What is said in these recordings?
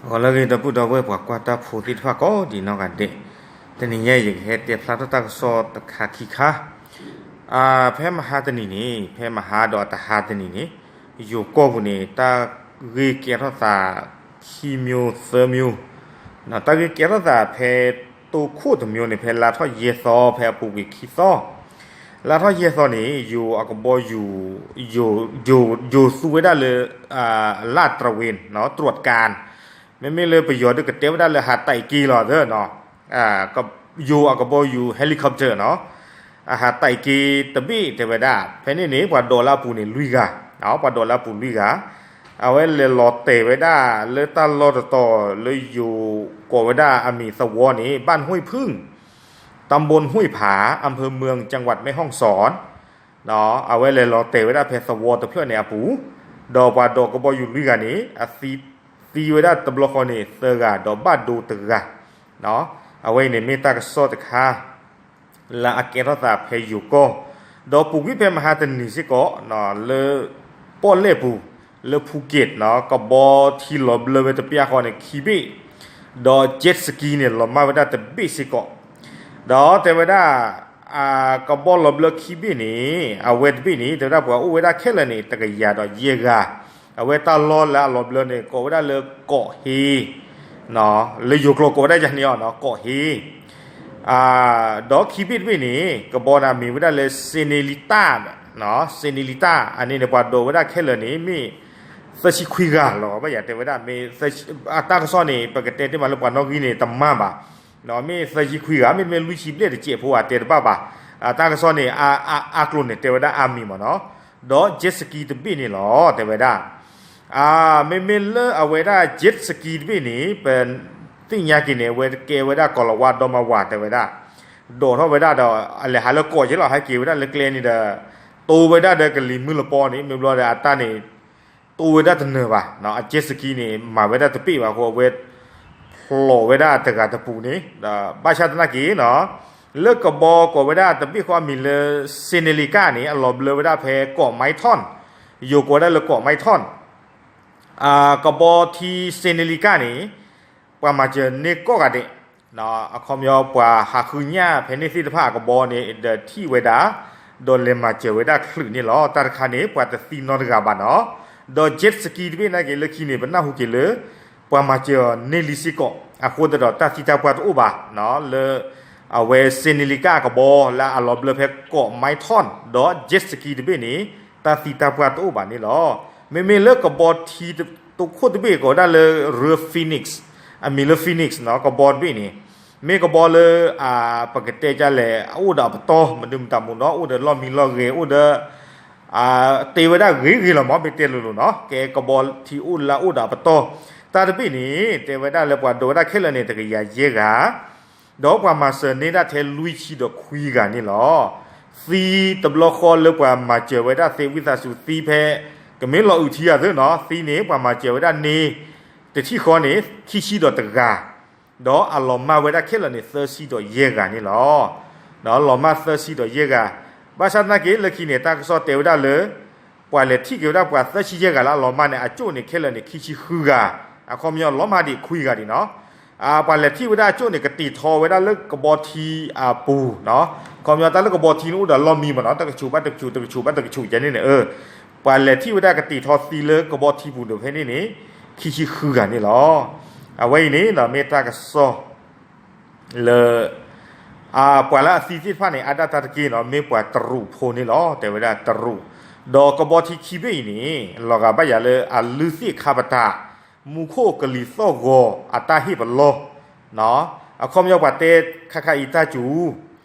ဂီၤလၢအဂ့ၤ ဒီပုၢ်ဒီဝဲၢ် ပှၤကွၢ်တၢ်ဖိသ့ၣ်တဖၣ်ကိးဒံးနီၢ်ဂၤဒဲး, တနံၤညါအံၤ ယကဟဲတဲဖျါထီၣ်တၢ်ကစီၣ်တခါခံခါ. ဖဲမဟါတနံၤန့ၣ် ဖဲမဟါဒီးတဟါတနံၤန့ၣ် ယိၤကီၢ်ပူၤန့ၣ် တၢ်ဂ့ၢ်ကဲထီၣ်သး ခံမျိုးသၢမျိုး, တၢ်ဂ့ၢ်ကဲထီၣ်သးဖဲ တိခိၣ်တမျိုးန့ၣ် ဖဲလါထီၣ်ယဲၢ်သီ ဖဲအပူၤကွံာ်ခံသီ, လါထီၣ်ယဲၢ်သီန့ၣ် ယိၤအကဘီယူၤ ယိၤ ယိၤသူဝဲဒၣ်လၢ လၢတရဝ့ၤ တြူးကၣ်, မ့မ့ၢ်လၢပယီၤဒုးကတဲဝဲဒၣ်လၢ ဟးတၢ်အံၤက့ၤလီၤသၢနီၤ, ယိၤအကဘီယူၤ helicopter နီၤ, အဟးတၢ်အံၤက့ၤတဘ့ၣ်တဲဝဲဒၣ် ဖဲန့ၣ်န့ၣ် ပှၤဒိးလၢအပူၤန့ၣ်လွံၢ်ဂၤ, ပှၤဒိးလၢအပူၤလွံၢ်ဂၤ, အဝဲလဲၤလီၤတဲာ်ဝဲဒၣ်လၢတၢ်လီၢ်တတီၤလၢယိၤကိးဝဲဒၣ်အမံၤသဝီန့ၣ် ဘၣ်နွံဖုၣ် ตำบลห้วยผา อำเภอเมือง จังหวัดแม่ฮ่องสอน အဝဲလဲၤလီၤတဲာ်ဝဲဒၣ်ဖဲသဝီတဖျၢၣ်န့ၣ်အပူၤ, ဒီးပှၤဒိးကဘီယူၤလွံၢ်ဂၤန့ၣ် အသံ သံဝဲဒၣ်တဘျီဃီန့ၣ် သၢဂၤ ဒီးဘၣ်ဒိတဂၤ, အဝဲအံၤန့ၣ်မ့ၢ်တၢ်ကစီၣ်တခါ လၢအကဲထီၣ်သးဖဲယိၤကီၢ်, ဒီးပူၤကွံာ်ဖဲမဟါတနံၤစ့ၢ်ကီး လၢ ပီၣ်လဲၣ်ပူၤ လၢဖူက့း ကဘီထံလီၤဘျၢဝဲတပျၢ်ဃီန့ၣ်ခံဘ့ၣ်, ဒီး jet ski န့ၣ် လီၤမၢ်ဝဲဒၣ်တဘ့ၣ်စ့ၢ်ကီး, ဒီးတဲဝဲဒၣ် ကဘီလီၤဘျၢခံဘ့ၣ်န့ၣ် အဝဲတဘ့ၣ်န့ၣ် တဲဝဲဒၣ်ပှၤအိၣ်ဝဲဒၣ်ခဲလၢာ်န့ၣ် တကယၤဒီးယဲၢ်ဂၤ, အဝဲတၢ်လီၢ်လၢအလီၤဘျၢန့ၣ် ကိးဝဲဒၣ်လၢကီးဟ့ လၢယိၤကျိာ်ကိးဝဲဒၣ်ယၤန့ၣ်အီၤ ကီးဟ့ ဒီးခံဘ့ၣ်တဘ့ၣ်န့ၣ် ကဘီန့ၣ်မ့ၢ်ဝဲဒၣ်လၢ Senorita, Senorita အန့ၣ်န့ၣ် ပှၤဒိးဝဲဒၣ်ခဲလၢာ်န့ၣ် မ့ၢ်သၢဆံခွံဂၤလီၤ ဘၣ်ယၤတဲဝဲဒၣ် မ့ၢ် အတၢ်ကစီၣ်န့ၣ် ပကတဲတ့ၢ်မးလၢပှၤနီၣ်ဂံၢ်န့ၣ် တမၤဘၣ်, မ့ၢ်သၢဆံခွံဂၤ မ့တမ့ၢ်လွံၢ်ဆံဘျဲၣ်တစဲးဖိဧါ တဲတဘၣ်ဘၣ်, အတၢ်ကစီၣ်န့ၣ် အါကျိၤန့ၣ် တဲဝဲဒၣ်အါမံၤမးနီၤ, ဒီး jet ski တဘ့ၣ်န့ၣ်လီၤ တဲဝဲဒၣ် မ့မ့ၢ်လၢအဝဲဒၣ် jet ski တဘ့ၣ်န့ၣ် ပသ့ၣ်ညါက့ၤန့ၣ် အဝဲကဲဝဲဒၣ်ကီၤလၤဝါဒီမါဝၤတဲဝဲဒၣ်, ဒိးထီၣ်ဝဲဒၣ်ဒီး အလဲၤဟးလၢကီးက့ၤလီၤ ဟဲက့ၤဝဲဒၣ်လၢကျဲန့ၣ်ဒီး တိဝဲဒၣ်ဒီးကလံၤမုၢ်လပီန့ၣ် မ့ၢ်ဘျီဒီးအတၢ်န့ၣ် တိဝဲဒၣ်တနၢၤဘၣ်, အ jet ski န့ၣ် မၤဝဲဒၣ်တဘ့ၣ်ဘၣ်အဃိ အဝဲ ဖျိးဝဲဒၣ်တဂၤတပူၤန့ၣ် ဒီးဘၣ်ဆၣ်သနာ်က့နီၤ လၢကဘီကိးဝဲဒၣ်တဘ့ၣ်ဃီအမံၤလၢ Senorita န့ၣ် အလီၤဘျၢဝဲဒၣ်ဖဲကီး Mae Ton, ယိၤကိးဝဲဒၣ်လၢကီး Mae Ton, ကဘီထံ Senorita န့ၣ် ပှၤမၤစၢၤန့ၢ်ကိးဂၤဒဲး, အခီပညီပှၤဟးဃုညၣ်ဖဲန့ၣ်သ့ၣ်တဖၣ်အကဘီန့ၣ် ဒီးထံၣ်ဝဲဒၣ်, ဒီးလဲၤမၤစၢၤဝဲဒၣ်ချုးန့ၣ်လီၤ. တၢ်တခါန့ၣ် ပှၤတသံနီတဂၤဘၣ်နီၤ, ဒီး jet ski တဘ့ၣ်နာ်က့ၤလၢခံန့ၣ် ပနၢ်ဟူက့ၤလၢ ပှၤမၤစၢၤအီၤန့ၢ်လံစ့ၢ်ကီး, အဃိသတးဒီးတၢ်သံတၢ်ပှၢ်တအိၣ်ဘၣ်, လၢ အဝဲ Senorita အကဘီလၢအလီၤဘျၢဖဲကီး Mae Ton ဒီး jet ski တဘ့ၣ်န့ၣ် တၢ်သံတၢ်ပှၢ်တအိၣ်ဘၣ်န့ၣ်လီၤ. မ့မ့ၢ်လၢကဘီထံတိခိၣ်တဘ့ၣ်ကိးဝဲဒၣ်လၢ Rio Phoenix, အမံၤလၢ Phoenix နီၤ ကဘီတဘ့ၣ်န့ၣ်, မ့ၢ်ကဘီလၢ ပကတဲဒ်လဲၣ် အအိၣ်ဒီးအပတီၢ် မနုၤမတၤမူနီၤ အိၣ်ဒီးလီၢ်မံလီၢ်ဂဲၤ အိၣ်ဒီး တ့ဝဲဒၣ်ဂ့ၤဂ့ၤလီၤမး မ့ၢ်တဲလိၤလိၤနီၤ ကဲကဘီထံအိၣ်လၢအအိၣ်ဒီးအပတီၢ်, တၢ်တဘ့ၣ်န့ၣ် တဲဝဲဒၣ်လၢပှၤဒိးဝဲဒၣ်ခဲလၢာ်န့ၣ် တကယၤယဲၢ်ဂၤ ဒီးပှၤမၤစၢၤန့ၢ်ဒၣ်ထဲလွံၢ်ဆံဒီးခွံဂၤန့ၣ်လီၤ. သံတဘျီဃီလၢပှၤမၤစၢၤဝဲဒၣ်သ့ဝံသးစူၤသံဖဲ ကမ့ၢ်လီၤအုးထံဂၤသ့နီၤ သံန့ၣ် ပှၤမၤစၢၤဝဲဒၣ်န့ၢ် တထံၣ်ဃီန့ၣ် ခံဆံဒီးတဂၤ, ဒီးအလီၤမၢ်ဝဲဒၣ်ခဲလၢာ်န့ၣ် သၢဆံဒီးယဲၢ်ဂၤန့ၣ်လီၤ. လီၤမၢ်သၢဆံဒီးယဲၢ်ဂၤ, ဘၣ်ဆၣ်သနာ်က့ လၢခံန့ၣ် တၢ်ကစီၣ်တဲဝဲဒၣ်လၢ ပှၤလဲၤထံၣ်က့ၤဝဲဒၣ်ပှၤသၢဆံယဲၢ်ဂၤလၢအလီၤမၢ်န့ၣ် အကၠိၣ်န့ၣ် ခဲလၢာ်န့ၣ် ခံဆံဃုဂၤ, အခီပညီလီၤမၢ်ဒံးခွံဂၤဒံးနီၤ. ပှၤလဲၤထံၣ်ဝဲဒၣ်အကၠိၣ်န့ၣ် ကတ့ၢ်ထီဝဲဒၣ်လၢကဘီထံအပူၤ, အခီပညီတၢ်လၢကဘီထံန့ၣ်အိၣ်ဒီးလီၢ်မံမးနီၤ တကဆူးဘၣ်တကဆူး တကဆူးဘၣ်တကဆူးယဲန့ၣ်န့ၣ် ပှၤလဲၤထံၣ်ဝဲဒၣ်ကတ့ၢ်ထီသံလၢကဘီထံပူၤဒီးဖဲန့ၣ်န့ၣ် ခံဆံဃုဂၤန့ၣ်လီၤ. အဝဲအံၤန့ၣ် မ့ၢ်တၢ်ကစီၣ် လၢ ပှၤလၢအသံသ့ၣ်တဖၣ်န့ၣ် အါဒၣ်တၢ်တက့ၢ်နီၤ မ့ၢ်ပှၤတရူးဖိန့ၣ်လီၤ တဲဝဲဒၣ်တရူး, ဒီးကဘီထံခံဘ့ၣ်အံၤန့ၣ် လီၤဂာ်ဘၣ်ယၤလၢအလုၢ်သ့ၣ်ခါပတာ် မူခိၣ်ကလံၤသီၣ်ဂီၤအတၢ်ဟ့ၣ်ပလီၢ်, အခီပညီပှၤတဲခါခါအံၤတၢ်စူၤ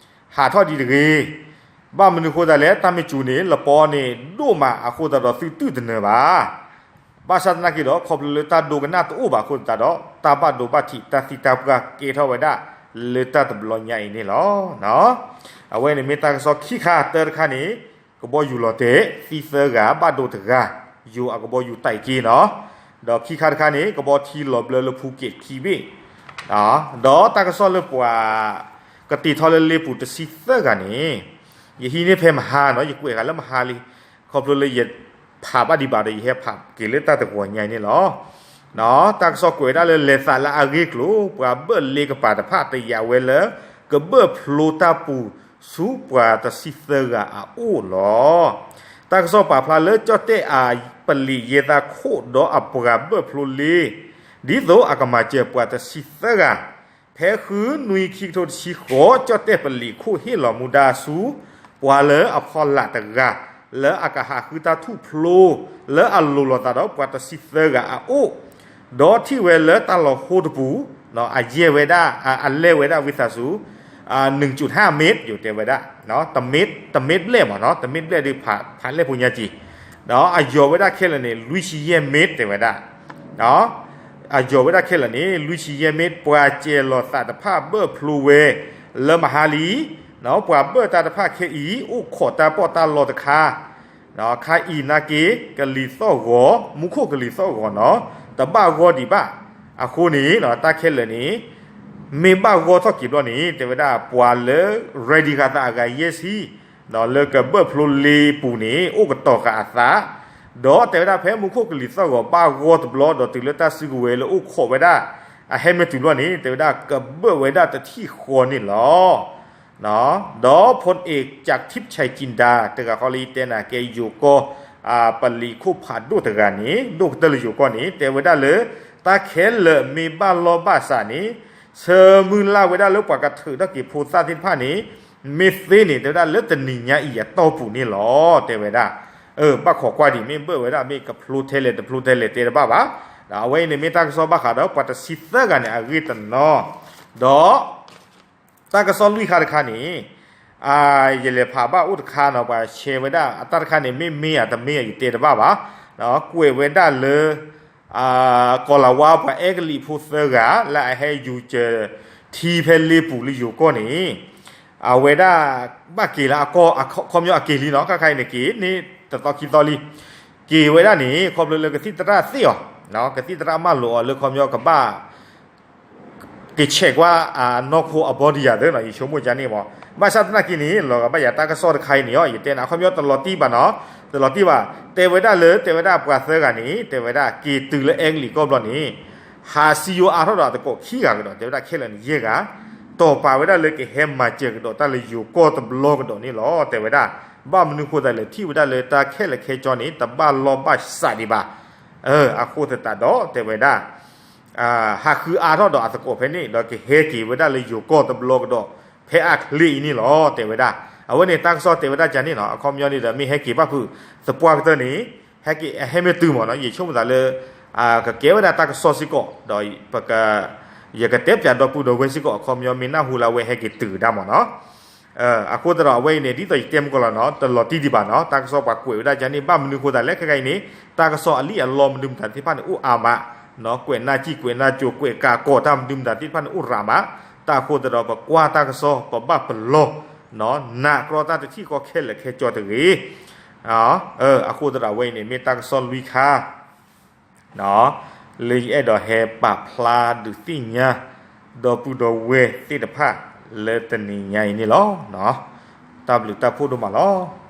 ဟးထီၣ်ဒံးတဂ့ၤ, ဘၣ်မနုၤအဃိသတးလဲၣ် တၢ်မ့ၢ်စူၤန့ၣ် လပီန့ၣ်ဒိၣ်မးအဃိသတးဒီးသုတုၢ်တနၢၤဘၣ် ဘၣ်ဆၣ်သနာ်က့ဒီး ခီဖျိလၢတၢ်ဒိကနၣ်တအိၣ်ဘၣ်အဃိသတးဒီး တၢ်ဘၣ်ဒိဘၣ်ထံးတၢ်သံတၢ်ပှၢ်ကဲထီၣ်ဝဲဒၣ် လၢတၢ်တဘျီညါအံၤန့ၣ်လီၤ. အဝဲန့ၣ်မ့ၢ်တၢ်ကစီၣ်ခံခါ တၢ်တခါန့ၣ် ကဘီယူၤလီၤတဲာ် သံသၢဂၤ ဘၣ်ဒိတဂၤ, ယိၤအကဘီယူၤတၢ်အံၤက့နီၤ, ဒီးခံခါတခါန့ၣ် ကဘီထံလီၤဘျၢလၢဖူက့းခံဘ့ၣ် ဒီးတၢ်ကစီၣ်လၢပှၤ ကတ့ၢ်ထီလၢလ့ပူၤတဆံသၢဂၤန့ၣ် ယဟံးန့ၢ်ဖဲမဟါနီၤ ယကွဲးဂၤလၢမဟါလံ, ခီဖျိလၢယဖးဘၣ်ဒံးဘၣ်ဒီး ယဟဲဖးက့ၤလၢတၢ်တဂီၤညါအံၤန့ၣ်လီၤ. တၢ်ကစီၣ်ကွဲးဝဲဒၣ်လၢ လဲၤသးလၢအဂ့ၢ်ကျိၤ ပှၤဘၢၣ်လ့ကပၤတဖၣ်တယာ်ဝဲလၢ ကဘၢၣ်ဖျိတၢ်ပူၤဆူပှၤတဆံသၢဂၤအအိၣ်လီၤ. တၢ်ကစီၣ်ပာ်ဖျါလၢ ကၠီၣ်တဲၣ်အပလံးယဲသးခိၣ်ဒီးအပှၤဘၢၣ်ဖျိလ့ ဒ်သိးအကမၤစၢၤပှၤတဆံသၢဂၤ ဖဲဃုနွံခံကထိတဆံဃိး ကၠီၣ်တဲၣ်ပလံးခိၣ်ဟ့ၣ်လီၤမူဒါဆူ ပှၤလၢအဖီလာ်တဂၤ လၢအကဟးဃုတၢ်ထူၣ်ဖျိ လၢအလိၤလိာ်သးဒီးပှၤတဆံသၢဂၤအအိၣ်, ဒီးထံၣ်ဝဲလၢတၢ်လီၤဟိတပူၤ, အယဲၢ်ဝဲဒၣ်, အလဲၢ်ဝဲဒၣ်ဝံသးစူၤ နုၣ်ကၠူၣ်ဟၣ်မ့ၢ် ယိၤတဲဝဲဒၣ်, တမ့ၢ်ဘျဲၣ်မ့ၢ်နီၤ, တမ့ၢ်ဘျဲၣ်ဒီး ဖးလဲၢ်ဖိညါက့ၤ, ဒီးအယီၤဝဲဒၣ်ခဲလၢာ်န့ၣ် လွံၢ်ဆံယဲၢ်မ့ၢ်တဲဝဲဒၣ် အယီၤဝဲဒၣ်ခဲလၢာ်န့ၣ် လွံၢ်ဆံယဲၢ်မ့ၢ် ပှၤစဲၤလီၤသးတဖၣ်ဘၢၣ်ဖျိဝဲ လၢမဟါလံ, ပှၤဘၢၣ်တၢ်တဖၣ်ခဲအံၤ အိၣ်ခိးတၢ်ပီးတၢ်လီတခါ, ခါအံၤနာ်က့ ကလံၤသီၣ်ဂီၤ မူခိၣ်ကလံၤသီၣ်ဂီၤနီၤ, တဘၣ်ဂီၢ်ဒံးဘၣ်, အဃိန့ၣ် တၢ်ခဲလၢာ်န့ၣ် မ့ၢ်ဘၣ်ဂီၢ်ထီၣ်က့ၤဘျီန့ၣ် တဲဝဲဒၣ်ပှၤလၢ ready ဃာ်သးအဂၤယဲၢ်ဆံ လၢကဘၢၣ်ဖျိလ့ပူၤန့ၣ် အိၣ်ကတီၤဃာ်အသး, ဒီးတဲဝဲဒၣ်ဖဲမူခိၣ်ကလံၤသီၣ်ဂီၤဘၣ်ဂီၢ်တဘျီ ဒီးတုၤလၢတၢ်စုကဝဲၤလၢအိၣ်ခိးဝဲဒၣ် အဟဲမ့ၢ်တုၤဘျီန့ၣ် တဲဝဲဒၣ်ကဘၢၣ်ဝဲဒၣ်တထံၣ်ဃီန့ၣ်လီၤ. ဒီးဖိန့ၣ် ကၠးထံးဆဲးကၠံဒါ တဂၤဃီလၢယတဲနၤကဲယိၤကီၢ် ပလံးခိၣ်ဖးဒိၣ်တဂၤန့ၣ် ဒိၣ်ကတၢၢ်လၢယိၤကီၢ်န့ၣ် တဲဝဲဒၣ်လၢ တၢ်ခဲလၢာ်မ့ၢ်ဘၣ်လီၢ်ဘၣ်စးန့ၣ် ဆၢမုၢ်လၢ်ဝဲဒၣ်လၢပှၤကထုးထီၣ်က့ၤဖိသၣ်သ့ၣ်တဖၣ်န့ၣ် မ့ၢ်သ့န့ၣ် တဲဝဲဒၣ်လၢတနံၤညါအံၤအတီၢ်ပူၤန့ၣ်လီၤ တဲဝဲဒၣ်. ဘၣ်ခိးကွၢ်ဒံး မ့ၢ်ဘၢၣ်ဝဲဒၣ် မ့ၢ်ကဖျိထဲလဲၣ်တဖျိထဲလဲၣ်တဲတဘၣ်ဘၣ်. အဝဲအံၤန့ၣ်မ့ၢ်တၢ်ကစီၣ်ဘၣ်ဃးဒီးပှၤတဆံသၢဂၤန့ၣ် အဂ့ၢ်တနီၤ, ဒီး တၢ်ကစီၣ်လွံၢ်ခါတခါန့ၣ် ယလဲၤဖးဘၣ်အိၣ်တခါနီၤ ပှၤဆဲးဝဲဒၣ် အတၢ်တခါန့ၣ် မ့ၢ်မ့ၢ်ဧါတမ့ၢ်ဧါ ယတဲတဘၣ်ဘၣ်, ကွဲးဝဲဒၣ်လၢ ကီၤလၤဝါပှၤအဲကလံးဖိသၢဂၤ လၢအဟဲယူၤစၢၤထံဖဲလ့ပူၤလၢယိၤကီၢ်န့ၣ် အဝဲဒၣ် ဘၣ်က့ၤလၢအကီၢ် အခီပညီအက့ၤလံနီၤ ခါခါအံၤန့ၣ်က့ၤန့ၣ် တသီခံသီလံ က့ၤဝဲဒၣ်န့ၣ် ခီဖျိလၢကသံၣ်သရၣ်သ့ၣ်အီၤ, ကသံၣ်သရၣ်မၢလိာ်အီၤလၢခီပညီကဘၣ် ကဆဲးကွၢ် နီၢ်ခိအဘီဒံယၤသ့နီၤ ယဆိကမိၣ်ကန့ၣ်မး, ဘၣ်ဆၣ်သနာ်က့န့ၣ် လီၤဂာ်ဘၣ်ယၤတၢ်ကစီၣ်တခါအံၤန့ၣ်အီၤ ယတဲနၤ အခီပညီတလီၤတံၢ်ဘၣ်နီၤ, တလီၤတံၢ်ဘၣ်, တဲဝဲဒၣ်လၢ တဲဝဲဒၣ်ပှၤသၢဂၤန့ၣ် တဲဝဲဒၣ် က့ၤတုၤလၢအဲကလံးကီၢ်ဘျီန့ၣ် ဟးစံယိၤအါထီၣ်ဒီးအသကိးခံဂၤကဒီး တဲဝဲဒၣ်ခဲလၢာ်န့ၣ်ယဲၢ်ဂၤ, တီၢ်ပာ်ဝဲဒၣ်လၢကဟဲမၤစၢၤကဒီးတၢ်လၢယိၤကီၢ်တဘျီကဒီးန့ၣ်လီၤ တဲဝဲဒၣ်, ဘၣ်မနုၤဃိသတးလဲၣ် ထံၣ်ဝဲဒၣ်လၢတၢ်ခဲလၢာ်ခဲဆ့န့ၣ် တဘၣ်လီၢ်ဘၣ်စးဒံးဘၣ်, အဃိသတးဒီး တဲဝဲဒၣ် ဟးဃုအါထီၣ်ဒီးအသကိးဖဲန့ၣ် ဒီးကဟဲက့ၤဝဲဒၣ်လၢယိၤကီၢ်တဘျီကဒီး ဖဲအချ့အံၤန့ၣ်လီၤ တဲဝဲဒၣ်, အဝဲန့ၣ်တၢ်ကစီၣ်တဲဝဲဒၣ်ကန့ၣ်နီၤ အခီပညီန့ၣ်ဒီး မ့ၢ်ဟဲက့ၤဘၣ်ဖုးသပှၢ်ကတၢၢ်န့ၣ် ဟဲက့ၤ ဟဲမ့ၢ်တုၤမးနီၤ ယဆိကမိၣ်သးလၢ ကကဲဝဲဒၣ်တၢ်ကစီၣ်စ့ၢ်ကီး ဒီး ယကတဲပၠးဒီပုၢ်ဒီဝဲၢ်စ့ၢ်ကီး အခီပညီမ့ၢ်နၢ်ဟူလၢအဝဲဟဲက့ၤတုၤကဒါမးနီၤ အဃိသတးဒီးအဝဲအံၤန့ၣ် ဒ်သိးယတဲမုၢ်ကီၢ်လီၤနီၤ တလီၤတံၢ်ဒံးဘၣ်နီၤ တၢ်ကစီၣ်ပှၤကွဲးဝဲဒၣ်ကန့ၣ် ဘၣ်မနုၤဃိသတးလဲၣ် ခဲခါအံၤန့ၣ် တၢ်ကစီၣ်အလံၣ်အလီမနုၤမတၤသ့ၣ်တဖၣ်န့ၣ် အိၣ်အါမး, ကွဲးနၢ်ကံၣ်ကွဲးနၢ်ကၠိကွဲးကးကီးတၢ်မနုၤမတၤသ့ၣ်တဖၣ်န့ၣ် အိၣ်ရးမး, တၢ်အဃိသတးဒီး ပကွၢ်တၢ်ကစီၣ် ပဘၣ်ပလီၢ် နာ်ကြီတၢ်တထံၣ်ဃီခဲလၢာ်ခဲဆ့တဂ့ၤ အဃိသတးဒီးအဝဲအံၤန့ၣ် မ့ၢ်တၢ်ကစီၣ်လွံၢ်ခါ လၢယအဲၣ်ဒိးဟဲပာ်ဖျါဒုးသ့ၣ်ညါ ဒီပုၢ်ဒီဝဲၢ်သ့ၣ်တဖၣ်လၢတနံၤညါအံၤန့ၣ်လီၤ. တၢ်ဘျုးတၢ်ဖှိၣ်ဒိၣ်မးလီၤ.